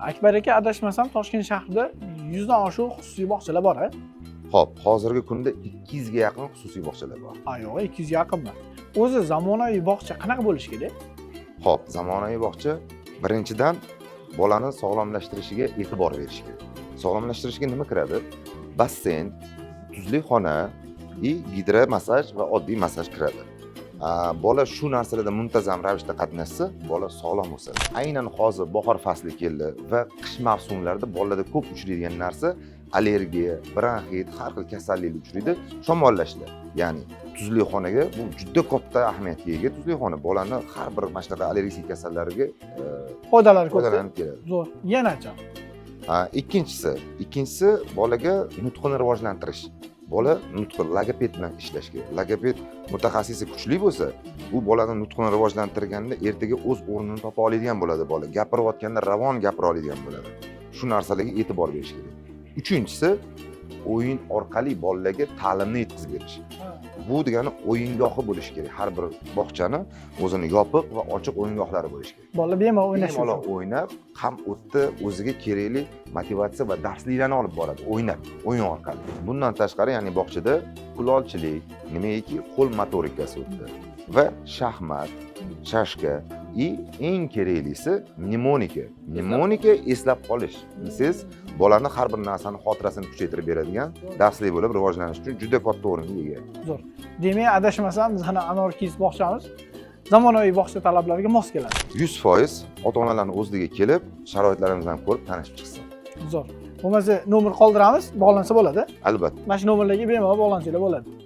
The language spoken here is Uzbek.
Akbar aka, adashmasam, Toshkent shahrida 100 dan oshiq xususiy bog'chalar bor, a? Ho'p, hozirgi kunda 200 ga yaqin xususiy bog'chalar bor. Ha, yo'q, 200 ga yaqinmi? O'zi zamonaviy bog'cha qanaqa bo'lishi kerak? Ho'p, zamonaviy bog'cha birinchidan bolani sog'lomlashtirishiga e'tibor berish kerak. Sog'lomlashtirishga nima kiradi? Basseyn, tuzli xona и gidromassaj va oddiy massaj kiradi. Bola shu narsalarda muntazam ravishda qatnashsa, bola sog'lom o'sadi. Aynan hozir bahor fasli keldi va qish mavsumlarida bolalarda ko'p uchraydigan narsa allergiya, bronxit, har xil kasalliklar uchraydi, shamollashlar. Ya'ni tuzli xonaga, bu juda katta ahamiyatga ega tuzli xona bolani har bir mana shunaqa allergik kasallariga foydalari ko'p. Foydalanib keladi. Zo'r. Yanachi? Ha, ikkinchisi bolaga nutqini rivojlantirish. Bola nutqi, logoped bilan ishlash kerak. Logoped mutaxassisi kuchli bo'lsa, bu bolani nutqini rivojlantirganda ertaga o'z o'rnini topa oladigan bo'ladi bola. Gapirayotganda ravon gapira oladigan bo'ladi. Shu narsalarga e'tibor berish kerak. Uchinchisi, o'yin orqali bolalarga ta'limni yetkazib berish. Bu degani o'yingohi bo'lishi kerak. Har bir bog'chani o'zini yopiq va ochiq o'yingohlari bo'lishi kerak. Bolalar bemalol o'ynashi Bemalol uchun. o'ynab, ham u yerda o'ziga kerakli motivatsiya va darsliklarni olib boradi o'ynab, o'yin orqali. Bundan tashqari, ya'ni bog'chada kulolchilik, nimaiki, qo'l motorikasi o'tdi va shaxmat, shashka и eng keraklisi mnemonika. Mnemonika eslab qolish desangiz, bolani har bir narsani xotirasini kuchaytirib beradigan darslik bo'lib, rivojlanish uchun juda katta o'ringa ega. Zo'r. Demak, adashmasam, bizani Anor Kids bog'chamiz zamonaviy bog'cha talablariga mos keladi. 100%, ota onalarni o'zligi kelib, sharoitlarimizni ko'rib, tanishib chiqsin. Zo'r. Bo'lmasa, nomer qoldiramiz, bog'lansa bo'ladi. Albatta. Mana shu nomerlarga bemalol bog'lansanglar bo'ladi.